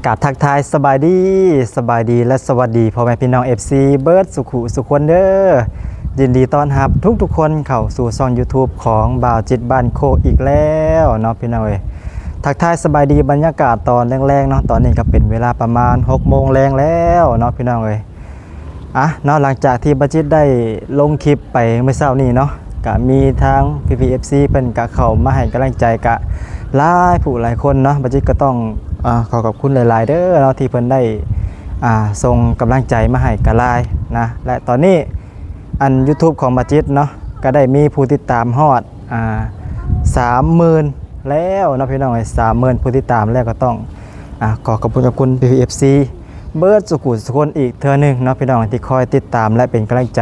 ກາບທັກທາຍສະບາຍດີ, ສະບາຍດີ ແລະ ສະຫວັດດີພໍ່ແມ່ພີ່ນ້ອງ ເອັຟຊີ ເບິດສູ່ຄູ່ສູ່ຄົນເດີ້. ຍິນດີຕ້ອນຮັບທຸກໆຄົນເຂົ້າສູ່ຊ່ອງ YouTube ຂອງບ່າວຈິດບ້ານໂຄກອີກແລ້ວເນາະພີ່ນ້ອງເອີຍ. ທັກທາຍສະບາຍດີບັນຍາກາດຕອນແລງໆເນາະ, ຕອນນີ້ກໍເປັນເວລາປະມານຫົກໂມງແລງແລ້ວເນາະພີ່ນ້ອງເອີຍ. ອ່ະເນາະ ຫຼັງຈາກທີ່ບ່າວຈິດໄດ້ລົງຄລິບໄປມື້ເຊົ້ານີ້ເນາະ ກະມີທາງພີ່ໆ ເອັຟຊີ ເພິ່ນກະເຂົ້າມາໃຫ້ກຳລັງໃຈກະຫຼາຍຜູ້ຫຼາຍຄົນເນາະ. ບ່າວຈິດກໍຕ້ອງ ອາ ຂໍຂອບຄຸນຫຼາຍໆເດີ້ເນາະ ທີ່ເພິ່ນໄດ້ ອາ ສົ່ງກຳລັງໃຈມາໃຫ້ກະຫຼາຍນະ. ແລະ ຕອນນີ້ ອັນ YouTube ຂອງບ່າວຈິດເນາະ ກະໄດ້ມີຜູ້ຕິດຕາມຮອດ ອາ ສາມໝື່ນແລ້ວເນາະພີ່ນ້ອງເອີຍ. ສາມໝື່ນຜູ້ຕິດຕາມແລ້ວ ກໍຕ້ອງ ອາ ຂໍຂອບຄຸນຂອບຄຸນພີ່ໆ ເອັຟຊີ ເບິດສູ່ຄູ່ສູ່ຄົນອີກເທື່ອໜຶ່ງເນາະພີ່ນ້ອງ ທີ່ຄອຍຕິດຕາມ ແລະ ເປັນກຳລັງໃຈ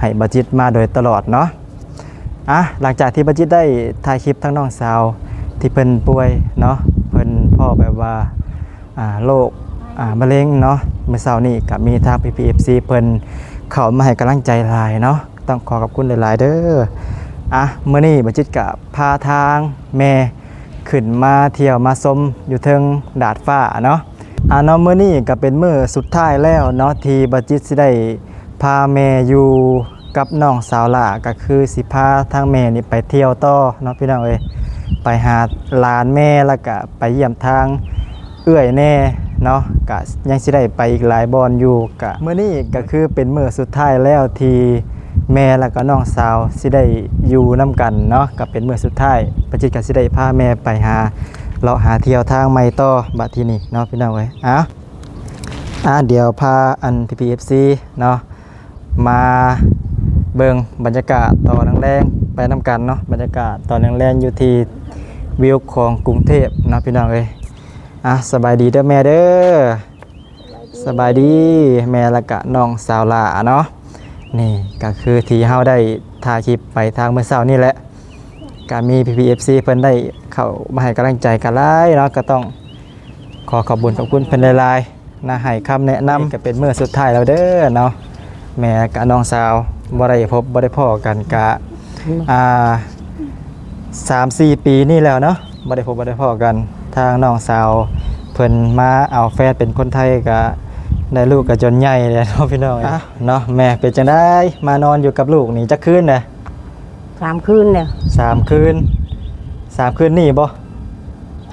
ໃຫ້ບ່າວຈິດມາໂດຍຕະຫຼອດເນາະ. ອາ ຫຼັງຈາກທີ່ບ່າວຈິດໄດ້ຖ່າຍຄລິບທາງນ້ອງສາວທີ່ເພິ່ນປ່ວຍເນາະ ເພິ່ນພໍ້ແບບວ່າ ອາ ໂລກ ອາ ມະເຮັງເນາະ, ມື້ເຊົ້ານີ້ກໍມີທາງພີ່ໆ ເອັຟຊີ ເພິ່ນເຂົ້າມາໃຫ້ກຳລັງໃຈຫຼາຍເນາະ, ຕ້ອງຂໍຂອບຄຸນຫຼາຍໆເດີ້. ອາ ມື້ນີ້ບ່າວຈິດກະພາທາງແມ່ຂຶ້ນມາທ່ຽວມາຊົມຢູ່ເທິງດາດຟ້າເນາະ. ອາ ເນາະ ມື້ນີ້ກໍເປັນມື້ສຸດທ້າຍແລ້ວເນາະ ທີ່ບ່າວຈິດຊິໄດ້ພາແມ່ຢູ່ ກັບນ້ອງສາວຫຼ້າ ກໍຄືຊິພາທາງແມ່ນີ້ໄປທ່ຽວຕໍ່ເນາະພີ່ນ້ອງເອີຍ, ໄປຫາຫຼານແມ່ ແລ້ວກະໄປຢ້ຽມທາງເອື້ອຍແດ່ເນາະ, ກະຍັງຊິໄດ້ໄປອີກຫຼາຍບ່ອນຢູ່. ກະມື້ນີ້ກໍຄືເປັນມື້ສຸດທ້າຍແລ້ວທີ່ແມ່ ແລ້ວກະນ້ອງສາວຊິໄດ້ຢູ່ນຳກັນເນາະ, ກະເປັນມື້ສຸດທ້າຍ ປາຈິດກະຊິໄດ້ພາແມ່ໄປຫາເລາະຫາທ່ຽວທາງໃໝ່ຕໍ່ບາດທີນີ້ເນາະພີ່ນ້ອງເອີຍ. ອາ ອາ ດຽວພາອັນ ພີພີ ເອັຟຊີ ເນາະ ມາເບິ່ງບັນຍາກາດຕອນແລງໆໄປນຳກັນເນາະ, ບັນຍາກາດຕອນແລງໆຢູ່ທີ່ວິວຂອງກຸງເທບເນາະພີ່ນ້ອງເອີຍ. ອາ ສະບາຍດີເດີແມ່ເດີ. ສະບາຍດີແມ່ ແລ້ວກະນ້ອງສາວຫຼ້າເນາະ. ນີ້ກະຄືທີ່ເຮົາໄດ້ຖ່າຍຄລິບໄປທາງມື້ເຊົ້ານີ້ແຫຼະ, ກະມີພີພີ ເອັຟຊີ ເພິ່ນໄດ້ເຂົ້າມາໃຫ້ກຳລັງໃຈກັນຫຼາຍເນາະ, ກະຕ້ອງ ຂໍຂອບບຸນຂອບຄຸນເພິ່ນຫຼາຍໆນະ ໃຫ້ຄຳແນະນຳ. ກະເປັນມື້ສຸດທ້າຍແລ້ວເດີເນາະ, ແມ່ກະນ້ອງສາວບໍ່ໄດ້ພົບບໍ່ໄດ້ພໍ້ກັນກະ ອືມ ອ່າ ສາມສີ່ປີນີ້ແລ້ວເນາະ, ບໍ່ໄດ້ພົບບໍ່ໄດ້ພໍ້ກັນ. ທາງນ້ອງສາວເພິ່ນມາເອົາແຟນເປັນຄົນໄທ ກະໄດ້ລູກກະຈົນໃຫຍ່ແລ້ວເນາະພີ່ນ້ອງ. ເອົາເນາະ ແມ່ເປັນຈັ່ງໃດ ມານອນຢູ່ກັບລູກນີ້ຈັກຄືນແລ້ວ? ສາມຄືນແລ້ວ. ສາມຄືນ. ສາມຄືນນີ້ບໍ່?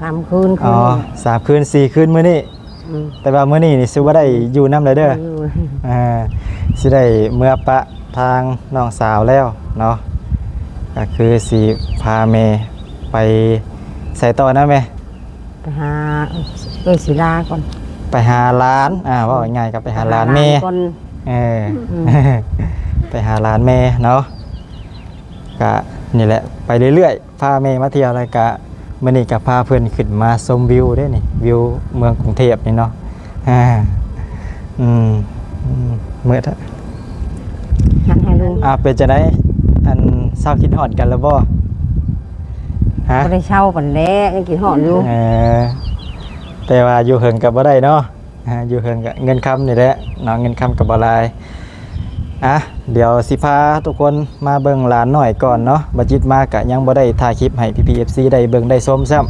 ສາມຄືນ. ອໍ ຄືນນີ້ ສາມຄືນ ສີ່ຄືນມື້ນີ້. ອືມ ແຕ່ວ່າມື້ນີ້ນີ້ຊິບໍ່ໄດ້ຢູ່ນຳແລ້ວເດີ. ບໍ່ຢູ່. ອ່າ ຊິໄດ້ເມືອປະທາງນ້ອງສາວແລ້ວເນາະ, ກະຄືຊິພາແມ່ໄປໃສຕໍ່ນະແມ່? ໄປຫາເອື້ອຍສີລາກ່ອນ. ໄປຫາຫຼານ. ອ່າ ເວົ້າງ່າຍໆ ກໍໄປຫາຫຼານແມ່. ໄປຫາຫຼານກ່ອນ. ເອີ ອືມ ໄປຫາຫຼານແມ່ເນາະ. ກະນີ້ແຫຼະ ໄປເລື້ອຍໆ ພາແມ່ມາທ່ຽວ ແລ້ວກະມື້ນີ້ກະພາເພິ່ນຂຶ້ນມາຊົມວິວເດ້ນີ້ ວິວເມືອງກຸງເທບນີ້ເນາະ. ອາ ອືມ ອືມ ມືດ ຫັ້ນໃຫ້ລຸງ. ອ່າ ເປັນຈັ່ງໃດ ອັນ ເຊົາຄິດຮອດກັນແລ້ວບໍ່? ຮະ ບໍ່ໄດ້ເຊົາປານໃດ ຍັງຄິດຮອດຢູ່. ເອີ ແຕ່ວ່າຢູ່ເຫິງກໍບໍ່ໄດ້ເນາະ. ອ່າ ຢູ່ເຮືອນກະເງິນຄຳນີ້ແຫຼະເນາະ, ເງິນຄຳກະບໍ່ຫຼາຍ. ອ່ະ ດຽວຊິພາທຸກຄົນມາເບິ່ງຫຼານນ້ອຍກ່ອນເນາະ, ບາຈິດມາກະຍັງບໍ່ໄດ້ຖ່າຍຄລິບໃຫ້ພີພີ ເອັຟຊີ ໄດ້ເບິ່ງໄດ້ຊົມຊ້ຳ.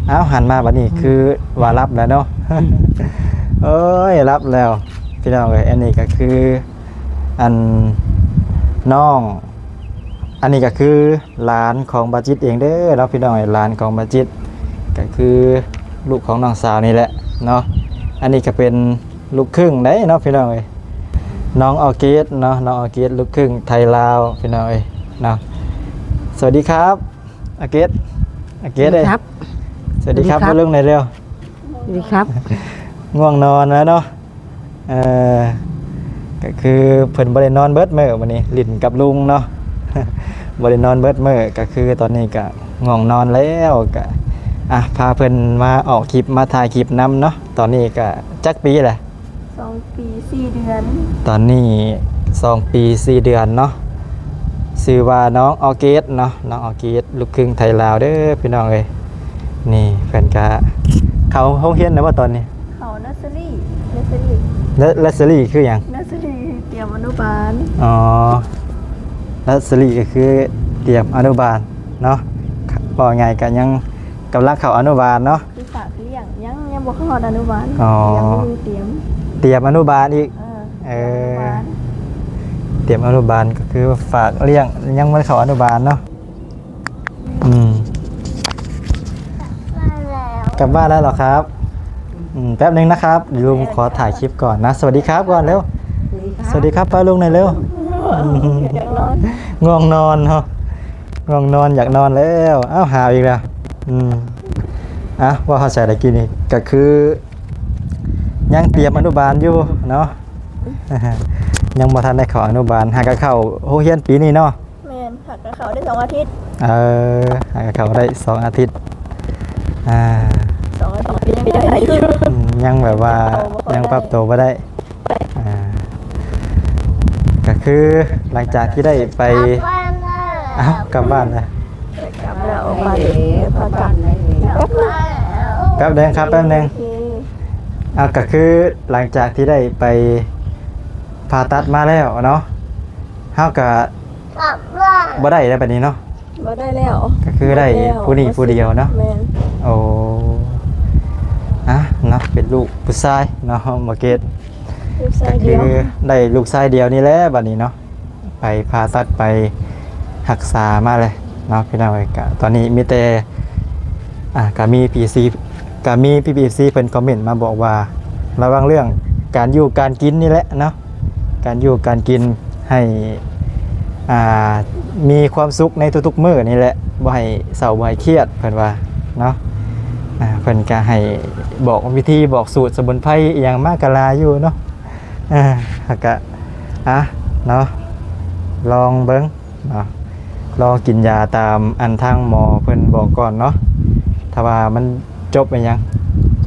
ອ້າວ ຫັນມາບາດນີ້ຄືວ່າຫຼັບແລ້ວເນາະ. ໂອ້ຍ ຫຼັບແລ້ວພີ່ນ້ອງເອີຍ. ອັນນີ້ກະຄື ອັນ ນ້ອງ ອັນນີ້ກະຄື ຫຼານຂອງບາຈິດເອງເດີເນາະພີ່ນ້ອງເອີຍ, ຫຼານຂອງບາຈິດ ກະຄືລູກຂອງນ້ອງສາວນີ້ແຫຼະເນາະ. ອັນນີ້ກະເປັນລູກຄຶ່ງໃດ໋ເນາະພີ່ນ້ອງເອີຍ, ນ້ອງອອເກດເນາະ, ນ້ອງອອເກດ ລູກຄຶ່ງໄທລາວພີ່ນ້ອງເອີຍເນາະ. ສະຫວັດດີຄັບ ອາເກດ ອາເກດເອີຍ. ສະຫວັດດີຄັບ ສະຫວັດດີຄັບ ສະຫວັດດີຄັບ ເບິ່ງລຸງແດ່ເລັວ. ສະຫວັດດີຄັບ ງ່ວງນອນແລ້ວເນາະ. ເອີ ກະຄືເພິ່ນບໍ່ໄດ້ນອນເບິດມື້ມື້ນີ້ ຫຼິ້ນກັບລຸງເນາະ, ບໍ່ໄດ້ນອນເບິດມື້. ກະຄືຕອນນີ້ກະງ່ວງນອນແລ້ວ ກະ ອ່ະ ພາເພິ່ນມາອອກຄລິບ ມາຖ່າຍຄລິບນຳເນາະ. ຕອນນີ້ກະຈັກປີແຫຼະ? ສອງປີສີ່ເດືອນ. ຕອນນີ້ສອງປີສີ່ເດືອນເນາະ. ຊື່ວ່ານ້ອງອອເກດເນາະ, ນ້ອງອອເກດ ລູກຄຶ່ງໄທລາວເດີພີ່ນ້ອງເອີຍ. ນີ້ເພິ່ນກະເຂົ້າໂຮງຮຽນແລ້ວບໍ່ຕອນນີ້? ເຂົ້າເນີສເຊີຣີ. ເນີສເຊີຣີ ເນີ ເນີສເຊີຣີຄືຫຍັງ? ເນີສເຊີຣີຕຽມອະນຸບານ. ອໍ ເນີສເຊີຣີກະຄືຕຽມອະນຸບານເນາະ, ເວົ້າງ່າຍກະຍັງກຳລັງເຂົ້າອະນຸບານເນາະ. ຄືຝາກລ້ຽງ ຍັງ ຍັງບໍ່ເຂົ້າຮອດອະນຸບານ. ອໍ ຍັງຢູ່ ຕຽມ ຕຽມອະນຸບານອີກ. ເອີ ເອີ ຕຽມອະນຸບານ ຕຽມອະນຸບານກໍຄືຝາກລ້ຽງ ຍັງບໍ່ໄດ້ເຂົ້າອະນຸບານເນາະ. ອືມ ກັບບ້ານແລ້ວເຫລອຄັບ? ອືມ ແປັບໜຶ່ງນະຄັບ ລຸງຂໍຖ່າຍຄລິບກ່ອນນະ. ສະຫວັດດີຄັບກ່ອນເລັວ. ສະຫວັດດີຄັບ ສະຫວັດດີຄັບປ້າລຸງໜ່ອຍເລັວ. ງ່ວງນອນເນາະ ງ່ວງນອນ ຢາກນອນແລ້ວ. ອ້າວ ຫາວອີກແລ້ວ. ອືມ ອ່ະ ເວົ້າຮອດໃສລະກີ້ນີ້? ກໍຄືຍັງຕຽມອະນຸບານຢູ່ເນາະ ຍັງບໍ່ທັນໄດ້ເຂົ້າອະນຸບານ. ຫາກໍເຂົ້າໂຮງຮຽນປີນີ້ເນາະ. ແມ່ນ ຫາກໍເຂົ້າໄດ້ສອງອາທິດ. ເອີ ຫາກໍເຂົ້າໄດ້ສອງອາທິດ. ອ່າ ສອງອາທິດຍັງໄດ້ຢູ່. ອືມ ຍັງແບບວ່າ ຍັງປັບໂຕບໍ່ໄດ້. ອ່າ ກໍຄືຫຼັງຈາກທີ່ໄດ້ໄປ ກັບບ້ານແລ້ວ. ອ້າວ ກັບບ້ານແລ້ວ. ກັບແລ້ວ ໄປ ພາກັບ ແປັບໜຶ່ງຄັບ ແປັບໜຶ່ງ. ໂອເຄ ອ້າວ ກໍຄືຫຼັງຈາກທີ່ໄດ້ໄປຜ່າຕັດມາແລ້ວເນາະ ເຮົາກໍ ກັບບ້ານ ບໍ່ໄດ້ແລ້ວບັດນີ້ເນາະ. ບໍ່ໄດ້ແລ້ວ ກໍຄືໄດ້ ໄດ້ແລ້ວ ຜູ້ນີ້ຜູ້ດຽວເນາະ. ແມ່ນ ໂອ້ ອ່ະເນາະ ເປັນລູກຜູ້ຊາຍເນາະ ໝໍເກດ. ລູກຊາຍດຽວ ກໍຄືໄດ້ລູກຊາຍດຽວນີ້ແຫຼະບັດນີ້ເນາະ ໄປຜ່າຕັດໄປຮັກສາມາແລ້ວເນາະ ພີ່ນ້ອງເອີຍ. ກະຕອນນີ້ມີແຕ່ ອ່າ ກະມີພີຊີ ກະມີພີ່ໆ ເອັຟຊີ ເພິ່ນຄອມເມັນມາບອກວ່າ ລະວັງເລື່ອງການຢູ່ການກິນນີ້ແຫຼະເນາະ ການຢູ່ການກິນໃຫ້ ອ່າ ມີຄວາມສຸກໃນທຸກໆມື້ນີ້ແຫຼະ ບໍ່ໃຫ້ເສົ້າ ບໍ່ໃຫ້ຄຽດ ເພິ່ນວ່າເນາະ. ອ່າ ເພິ່ນກະໃຫ້ບອກວິທີ ບອກສູດສະໝຸນໄພອີ່ຫຍັງມາກະຫຼາຍຢູ່ເນາະ. ອ່າ ແລ້ວກະ ອ່ະ ເນາະ ລອງເບິ່ງ ເນາະ ລອງກິນຢາຕາມອັນທາງໝໍເພິ່ນບອກກ່ອນເນາະ. ຖ້າວ່າມັນຈົບອີ່ຫຍັງ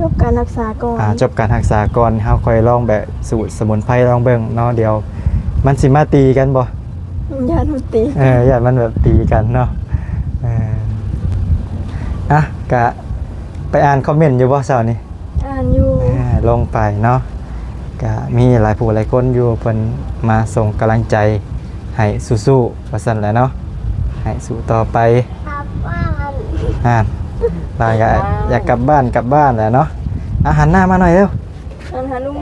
ຈົບການຮັກສາກ່ອນ ອ່າ ຈົບການຮັກສາກ່ອນ ເຮົາຄ່ອຍລອງແບບສູດສະໝຸນໄພລອງເບິ່ງເນາະ. ດຽວມັນຊິມາຕີກັນບໍ່? ຢ້ານມັນຕີ ເອີ ຢ້ານມັນແບບຕີກັນເນາະ. ເອີ ອ່ະ ກະໄປອ່ານຄອມເມັນຢູ່ບໍ່ເຊົ້ານີ້? ອ່ານຢູ່ ອ່າ ລົງໄປເນາະ ກະມີຫຼາຍຜູ້ຫຼາຍຄົນຢູ່ເພິ່ນມາສົ່ງກຳລັງໃຈໃຫ້ສູ້ໆ ວ່າຊັ້ນແຫຼະເນາະ ໃຫ້ສູ້ຕໍ່ໄປ. ອ່າ ຫຼານກໍຢາກກັບບ້ານ ກັບບ້ານແຫຼະເນາະ. ອ່າ ຫັນໜ້າມາໜ້ອຍເລັວ ຫັນຫາລຸງ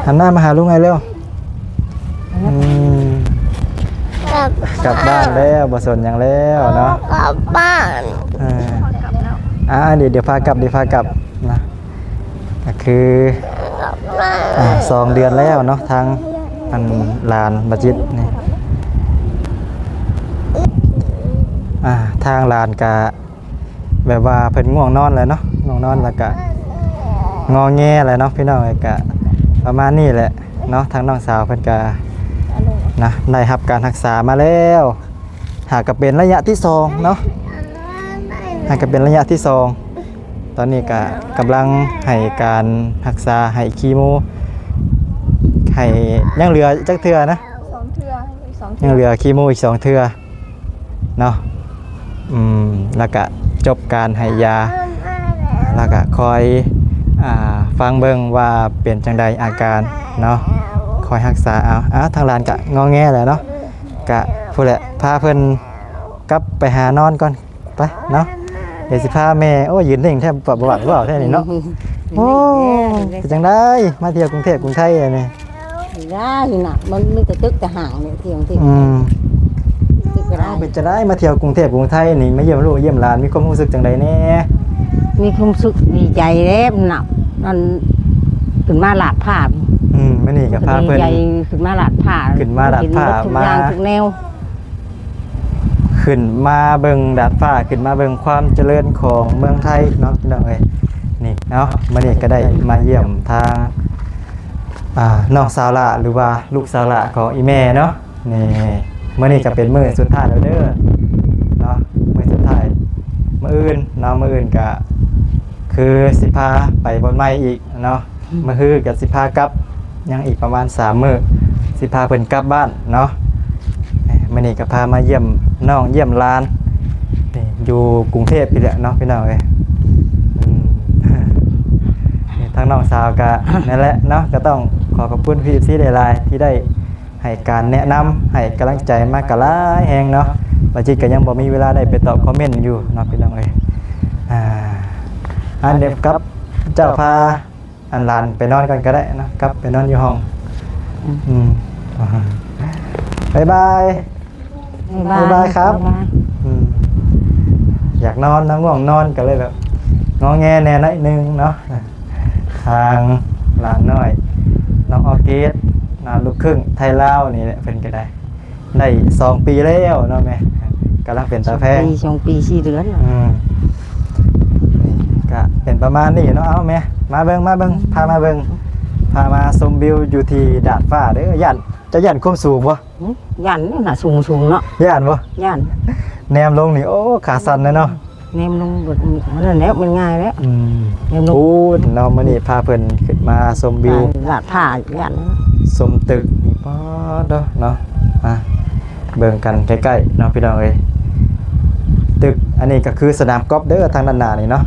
ຫັນໜ້າມາຫາລຸງໜ້ອຍເລັວ. ອືມ ກັບ ກັບບ້ານແລ້ວ ບໍ່ສົນຫຍັງແລ້ວເນາະ ກັບບ້ານ. ເອີ ອ່າ ດຽວ ດຽວພາກັບ ດຽວພາກັບນະ. ກໍຄື ອ່າ ສອງເດືອນແລ້ວເນາະ ທາງອັນຫຼານບາຈິດນີ້ ອ່າ ທາງຫຼານກະແບບວ່າເພິ່ນງ່ວງນອນແລ້ວເນາະ ງ່ວງນອນແລ້ວກະງໍແງແຫຼະເນາະ ພີ່ນ້ອງເອີຍ. ກະປະມານນີ້ແຫຼະເນາະ ທາງນ້ອງສາວເພິ່ນກະນະ ໄດ້ຮັບການຮັກສາມາແລ້ວ. ຫາກະເປັນໄລຍະທີສອງເນາະ ຫາກະເປັນໄລຍະທີສອງ. ຕອນນີ້ກະກຳລັງໃຫ້ການຮັກສາ ໃຫ້ຄີໂມ ໃຫ້ ຍັງເຫຼືອຈັກເທື່ອນະ? ສອງເທື່ອ ອີກສອງເທື່ອ ຍັງເຫຼືອຄີໂມອີກສອງເທື່ອເນາະ. ອືມ ແລ້ວກະຈົບການໃຫ້ຢາ ແລ້ວກະຄອຍ ອ່າ ຟັງເບິ່ງວ່າເປັນຈັ່ງໃດອາການເນາະ ຄອຍຮັກສາເອົາ. ອ່າ ທາງຫຼານກະງໍແງແຫຼະເນາະ ກະພຸ້ນແຫຼະ ພາເພິ່ນກັບໄປຫານອນກ່ອນ ໄປເນາະ. ດຽວຊິພາແມ່ ໂອ້ຍ ຢືນເໜັງແທ້ ປະຫວັດເວົ້າແທ້ນີ້ເນາະ. ໂອ້ ເປັນຈັ່ງໃດ ມາທ່ຽວກຸງເທບກຸງໄທອັນນີ້? ໄດ້ນະ ມັນມີແຕ່ຕຶກແຕ່ຫ້າງນີ້ ທ່ຽວທີ່ ອືມ ຕຶກກໍໄດ້. ເປັນຈັ່ງໃດ ມາທ່ຽວກຸງເທບກຸງໄທນີ້ ມາຢ້ຽມລູກຢ້ຽມຫຼານ ມີຄວາມຮູ້ສຶກຈັ່ງໃດແດ່? ມີຄວາມສຸກດີໃຈແລ້ວນະ ອັນ ຂຶ້ນມາລາດພ້າວ. ອືມ ມື້ນີ້ກໍພາເພິ່ນ ດີໃຈ ຂຶ້ນມາລາດພ້າວ ຂຶ້ນມາລາດພ້າວ ເຫັນໝົດທຸກຢ່າງ ມາ ທຸກແນວ. ຂຶ້ນມາເບິ່ງດາດຟ້າ ຂຶ້ນມາເບິ່ງຄວາມຈະເລີນຂອງເມືອງໄທເນາະ ພີ່ນ້ອງເອີຍ. ນີ້ເນາະ ມື້ນີ້ກໍໄດ້ມາຢ້ຽມທາງ ອ່າ ນ້ອງສາວຫຼ້າ ຫຼືວ່າລູກສາວຫຼ້າຂອງອີ່ແມ່ເນາະ. ນີ້ ມື້ນີ້ກໍເປັນມື້ສຸດທ້າຍແລ້ວເດີເນາະ ມື້ສຸດທ້າຍ. ມື້ອື່ນເນາະ ມື້ອື່ນກໍຄືຊິພາໄປບ່ອນໃໝ່ອີກເນາະ. ມື້ຮືກໍຊິພາກັບ ຍັງອີກປະມານສາມມື້ ຊິພາເພິ່ນກັບບ້ານເນາະ. ມື້ນີ້ກໍພາມາຢ້ຽມນ້ອງຢ້ຽມຫຼານ ນີ້ ຢູ່ກຸງເທບນີ້ແຫຼະເນາະ ພີ່ນ້ອງເອີຍ. ອືມ ນີ້ ທາງນ້ອງສາວກໍ ນັ້ນແຫຼະເນາະ ກໍຕ້ອງຂໍຂອບຄຸນພີ່ ເອັຟຊີ ຫຼາຍໆ ທີ່ໄດ້ໃຫ້ການແນະນຳ ໃຫ້ກຳລັງໃຈມາກໍຫຼາຍແຮງເນາະ. ບາຈິດກໍຍັງບໍ່ມີເວລາໄດ້ໄປຕອບຄອມເມັນຢູ່ເນາະ ພີ່ນ້ອງເອີຍ. ອ່າ ອັນດຽວກັບ ເຈົ້າພາອັນຫຼານໄປນອນກ່ອນກໍໄດ້ເນາະ ກັບໄປນອນຢູ່ຫ້ອງ. ອືມ ອືມ ບາຍບາຍ. ບາຍບາຍ ບາຍບາຍຄັບ. ບາຍບາຍ. ອືມ ຢາກນອນນະ ງ່ວງນອນ ກໍເລີຍແບບງໍແງແດ່ໜ້ອຍໜຶ່ງເນາະ. ທາງຫຼານນ້ອຍ ນ້ອງອອເກດ ນະ ລູກຄຶ່ງໄທລາວນີ້ແຫຼະ ເພິ່ນກໍໄດ້ ໄດ້ສອງປີແລ້ວເນາະແມ່ ກຳລັງເປັນຕາແພງ ສອງປີ ສອງປີສີ່ເດືອນ. ອືມ ກະເປັນປະມານນີ້ເນາະ. ເອົາແມ່ ມາເບິ່ງ ມາເບິ່ງ ພາມາເບິ່ງ ພາມາຊົມວິວຢູ່ທີ່ດາດຟ້າເດີ້. ຢ້ານ ເຈົ້າຢ້ານຄວາມສູງບໍ່? ຫື ຢ້ານນະ ສູງໆເນາະ. ຢ້ານບໍ່? ຢ້ານ. ແນມລົງນີ້ ໂອ້ ຂາສັ່ນເລີຍເນາະ. ແນມລົງເບິດ ນັ້ນແຫຼະ ມັນງ່າຍແລ້ວ. ອືມ ແນມລົງ. ໂອ້ ເນາະ ມື້ນີ້ພາເພິ່ນຂຶ້ນມາຊົມວິວ ລາດຜາຢ້ານ ຊົມຕຶກນີ້ ປາດເນາະ. ມາເບິ່ງກັນໃກ້ໆເນາະ ພີ່ນ້ອງເອີຍ. ຕຶກອັນນີ້ກໍຄືສະໜາມກອບເດີ້ ທາງດ້ານໜ້ານີ້ເນາະ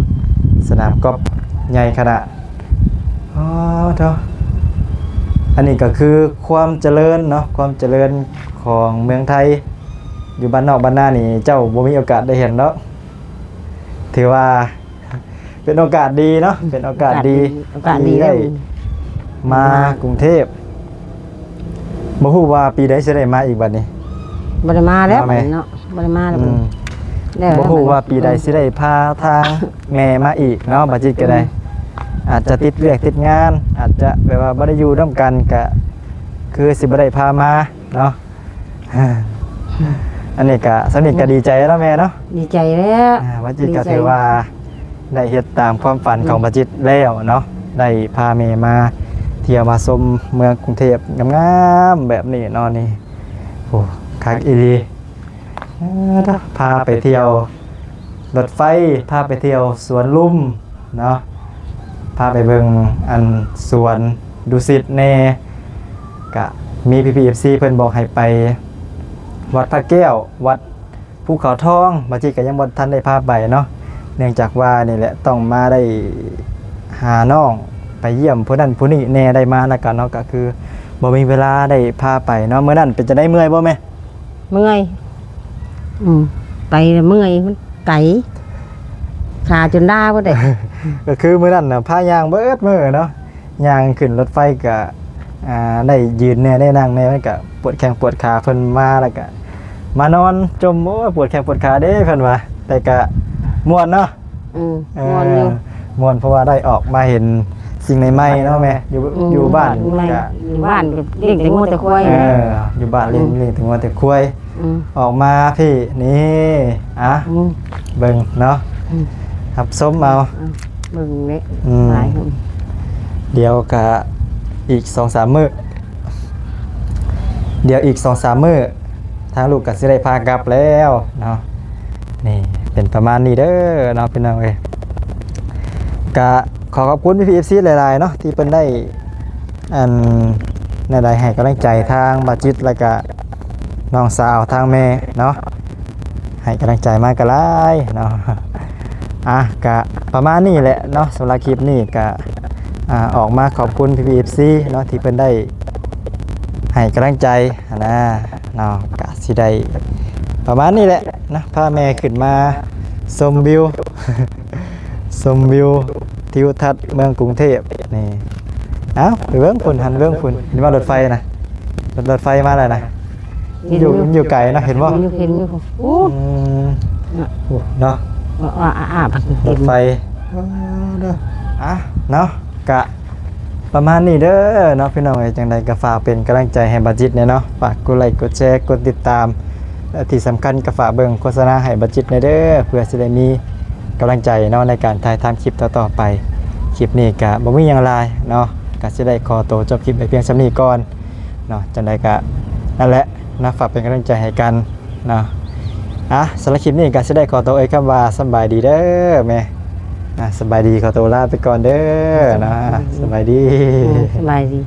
ສະໜາມກອບໃຫຍ່ຂະໜາດ. ອໍ ເທາະ ອັນນີ້ກໍຄືຄວາມຈະເລີນເນາະ ຄວາມຈະເລີນຂອງເມືອງໄທ. ຢູ່ບ້ານນອກບ້ານນານີ້ ເຈົ້າບໍ່ມີໂອກາດໄດ້ເຫັນດອກ. ຖືວ່າເປັນໂອກາດດີເນາະ ເປັນໂອກາດດີ ໂອກາດດີ ໂອກາດດີ ທີ່ໄດ້ ແລ້ວ ມາກຸງເທບ. ບໍ່ຮູ້ວ່າປີໃດຊິໄດ້ມາອີກບັດນີ້. ບໍ່ໄດ້ມາແລ້ວ ມາແມ່ ບັດນີ້ເນາະ ບໍ່ໄດ້ມາແລ້ວ. ອືມ ແລ້ວ ບໍ່ຮູ້ວ່າປີໃດ ເອີ ຊິໄດ້ພາທາງແມ່ມາອີກເນາະ ບາຈິດກໍໄດ້. ອືມ ອາດຈະຕິດວຽກຕິດງານ ອາດຈະແບບວ່າບໍ່ໄດ້ຢູ່ນຳກັນ ກະຄືຊິບໍ່ໄດ້ພາມາເນາະ. ອັນນີ້ກະ ສ່ຳນີ້ກະດີໃຈແລ້ວເນາະແມ່ເນາະ. ດີໃຈແລ້ວ ອາ ບາຈິດກໍຖືວ່າ ດີໃຈ ໄດ້ເຮັດຕາມຄວາມຝັນຂອງ ອືມ ບາຈິດແລ້ວເນາະ ໄດ້ພາແມ່ມາທ່ຽວມາຊົມເມືອງກຸງເທບງາມໆແບບນີ້ເນາະ. ນີ້ ໂອ້ ຄັກອີ່ຫຼີ. ເອີ ພາໄປທ່ຽວລົດໄຟ ພາໄປທ່ຽວສວນລຸມເນາະ ພາໄປເບິ່ງອັນສວນດຸສິດແດ່. ກະມີພີ່ໆ ເອັຟຊີ ເພິ່ນບອກໃຫ້ໄປວັດພະແກ້ວ ວັດ ພູເຂົາທອງ ບາຈິດກໍຍັງບໍ່ທັນໄດ້ພາໄປເນາະ ເນື່ອງຈາກວ່ານີ້ແຫຼະ ຕ້ອງມາໄດ້ຫານ້ອງ ໄປຢ້ຽມຜູ້ນັ້ນຜູ້ນີ້ແດ່ ໄດ້ມານຳກັນເນາະ ກໍຄືບໍ່ມີເວລາໄດ້ພາໄປເນາະ. ມື້ນັ້ນເປັນຈັ່ງໃດ ເມື່ອຍບໍ່ແມ່? ເມື່ອຍ ອືມ ໄປແລ້ວເມື່ອຍ ມັນໄກ ຂາຈົນລ້າເບິດເດ້. ກໍຄືມື້ນັ້ນນະ ພາຍ່າງເບິດມື້ເນາະ ຍ່າງຂຶ້ນລົດໄຟກະ ອ່າ ໄດ້ຢືນແດ່ ໄດ້ນັ່ງແດ່ ມັນກະປວດແຂ້ງປວດຂາ. ເພິ່ນມາແລ້ວກະມານອນຈົ່ມ ໂອ້ຍ ປວດແຂ້ງປວດຂາເດ້ ເພິ່ນວ່າ ແຕ່ກະມ່ວນເນາະ. ອືມ ເອີ ມ່ວນຢູ່ ມ່ວນ ເພາະວ່າໄດ້ອອກມາເຫັນສິ່ງໃໝ່ໆເນາະແມ່. ຢູ່ ອືມ ຢູ່ບ້ານ ຢູ່ບ້ານ ກະ ຢູ່ບ້ານກໍລ້ຽງແຕ່ງົວແຕ່ຄວາຍ. ເອີ ຢູ່ບ້ານລ້ຽງ ອືມ ລ້ຽງແຕ່ງົວແຕ່ຄວາຍ. ອືມ ອອກມາພີ້ນີ້ ອ່ະ ອືມ ເບິ່ງເນາະ ອືມ ຮັບຊົມເອົາ ອືມ ເບິ່ງເດ້ ອືມ ຫຼາຍຄົນ. ດຽວກະອີກສອງສາມມື້ ດຽວອີກສອງສາມມື້ ທາງລູກກະຊິໄດ້ພາກັບແລ້ວເນາະ. ນີ້ເປັນປະມານນີ້ເດີເນາະ ພີ່ນ້ອງເອີຍ. ກະຂໍຂອບຄຸນພີ່ໆ ເອັຟຊີ ຫຼາຍໆເນາະ ທີ່ເພິ່ນໄດ້ ອັນ ແນວໃດ ໃຫ້ກຳລັງໃຈທາງບາຈິດ ແລ້ວກະນ້ອງສາວທາງແມ່ເນາະ ໃຫ້ກຳລັງໃຈມາກໍຫຼາຍເນາະ. ອ່ະ ກະປະມານນີ້ແຫຼະເນາະ ສຳລັບຄລິບນີ້ກະ ອ່າ ອອກມາຂອບຄຸນພີ່ໆ ເອັຟຊີ ເນາະ ທີ່ເພິ່ນໄດ້ໃຫ້ກຳລັງໃຈຫັ້ນນະເນາະ. ກະຊິໄດ້ປະມານນີ້ແຫຼະເນາະ ພາແມ່ຂຶ້ນມາຊົມວິວ ຊົມວິວທິວທັດເມືອງກຸງເທບນີ້. ເອົ້າ ໄປເບິ່ງພຸ້ນ ຫັ້ນເບິ່ງພຸ້ນ ເຫັນບໍ່ ລົດໄຟນະ ລົດ ລົດໄຟມາແລ້ວນະ. ເຫັນຢູ່ ຢູ່ ຢູ່ໄກເນາະ ເຫັນບໍ່? ເຫັນຢູ່ ເຫັນຢູ່. ໂອ້ ອືມ ເນາະ ອາ ອາ ອາ ລົດໄຟ. ອ່ະ ເນາະ ກະປະມານນີ້ເດີເນາະ ພີ່ນ້ອງເອີຍ. ຈັ່ງໃດກໍຝາກເປັນກຳລັງໃຈໃຫ້ບາຈິດແດ່ເນາະ ຝາກກົດໄລ ກົດແຊ ກົດຕິດຕາມ ແລະ ທີ່ສຳຄັນກໍຝາກເບິ່ງໂຄສະນາໃຫ້ບາຈິດແດ່ເດີ ເພື່ອຊິໄດ້ມີກຳລັງໃຈເນາະ ໃນການຖ່າຍທຳຄລິບຕໍ່ໆໄປ. ຄລິບນີ້ກະບໍ່ມີຫຍັງຫຼາຍເນາະ ກະຊິໄດ້ຂໍໂຕຈົບຄລິບໄວ້ພຽງສ່ຳນີ້ກ່ອນເນາະ. ຈັ່ງໃດກະນັ້ນແຫຼະເນາະ ຝາກເປັນກຳລັງໃຈໃຫ້ກັນເນາະ. ອ່ະ ສຳລັບຄລິບນີ້ກະຊິໄດ້ຂໍໂຕເອີ່ຍຄຳວ່າສະບາຍດີເດີແມ່. ອ່ະ ສະບາຍດີ ຂໍໂຕລາໄປກ່ອນເດີເນາະ. ສະບາຍດີ ສະບາຍດີ.